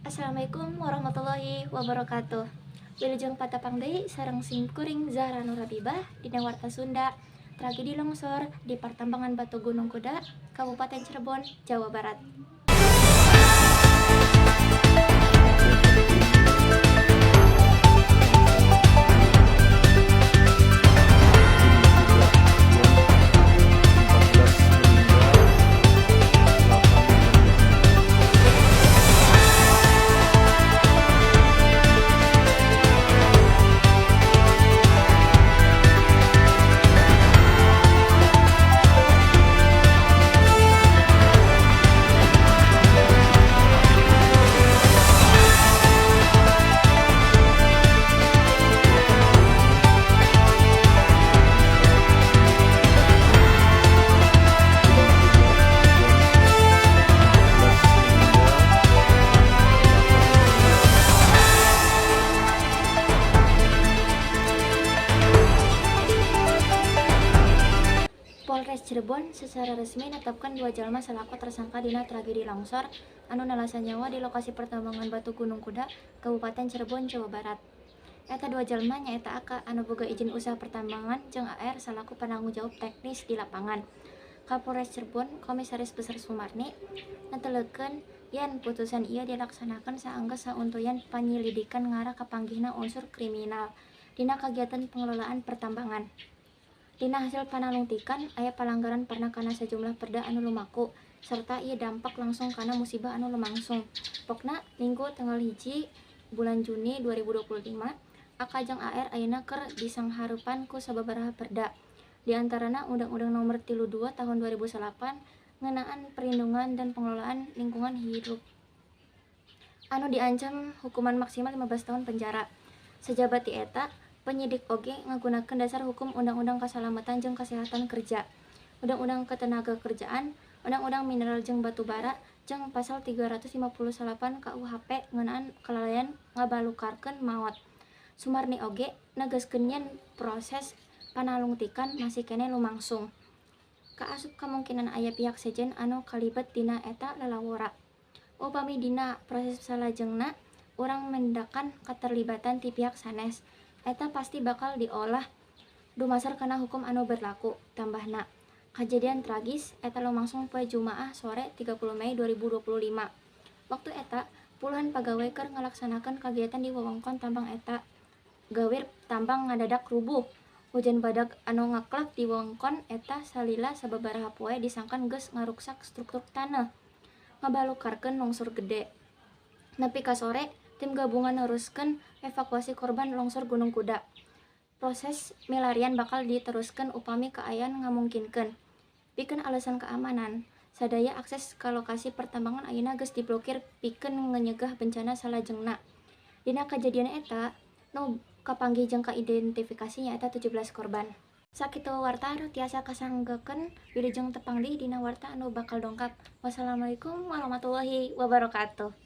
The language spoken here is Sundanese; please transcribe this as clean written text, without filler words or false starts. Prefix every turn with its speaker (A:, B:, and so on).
A: Assalamualaikum warahmatullahi wabarakatuh. Wilujeng patepang deui sareng simkuring Zahra Nurhabibah dina Warta Sunda. Tragedi longsor di pertambangan Batu Gunung Kuda, Kabupaten Cirebon, Jawa Barat. Polres Cirebon secara resmi netepkeun dua jalma salaku tersangka dina tragedi longsor anu nalasan nyawa di lokasi pertambangan Batu Gunung Kuda, Kabupaten Cirebon, Jawa Barat. Eta dua jalma nyaeta AK anu boga izin usaha pertambangan jeung AR salaku penanggung jawab teknis di lapangan. Kapolres Cirebon, Komisaris Besar Sumarni, netelekeun yen putusan ieu dilaksanakeun saenggeus sauntuyan panyilidikan ngarah kapanggihna unsur kriminal dina kagiatan pengelolaan pertambangan. Dina hasil panalungtikan aya palanggaran pernah kana sajumlah perda anu lumaku serta ieu dampak langsung kana musibah anu lumangsung. Pokna Minggu tanggal 1 bulan Juni 2025, AK jeung AR ayeuna keur disanghareupan ku sababaraha perda. Di antarana Undang-Undang Nomor 32 Tahun 2008 ngeunaan Perlindungan dan Pengelolaan Lingkungan Hirup anu diancam hukuman maksimal 15 tahun penjara. Sajaba ti eta, penyidik oge ngagunakeun dasar hukum Undang-Undang Kasalamatan jeung Kasehatan Kerja, Undang-Undang Ketenagakerjaan, Undang-Undang Mineral jeung Batu Bara, jeung Pasal 358 KUHP ngeunaan kelalaian ngabalukarkeun maot. Sumarni oge negaskeun yen proses panalungtikan masih keneh lumangsung. Kaasup kamungkinan aya pihak sejen anu kalibet dina eta lalawora. Upami dina proses salajengna urang mendakan keterlibatan ti pihak sanes, eta pasti bakal diolah dumasar kana hukum anu berlaku, tambahna. Kajadian tragis eta lumangsung poe Jumaah sore 30 Mei 2025. Waktu eta, puluhan pagawe keur ngalaksanakeun kagiatan di wewengkon tambang eta. Gawir tambang ngadadak rubuh. Hujan badak anu ngaklap di wewengkon eta salila sababaraha poe disangkan geus ngaruksak struktur taneuh, ngabalukarkeun longsor gede. Nepi ka sore, tim gabungan neruskeun evakuasi korban longsor Gunung Kuda. Proses milarian bakal diteruskeun upami kaayaan ngamungkinkeun. Pikeun alasan keamanan, sadaya akses ka lokasi pertambangan ayeuna geus diblokir pikeun nyegah bencana salajengna. Dina kajadian eta, nu kapanggih jeung kaidentifikasi nyaeta 17 korban. Sakitu warta anu tiasa kasanggakeun, wilujeng tepang deui dina warta anu bakal dongkap. Wassalamualaikum warahmatullahi wabarakatuh.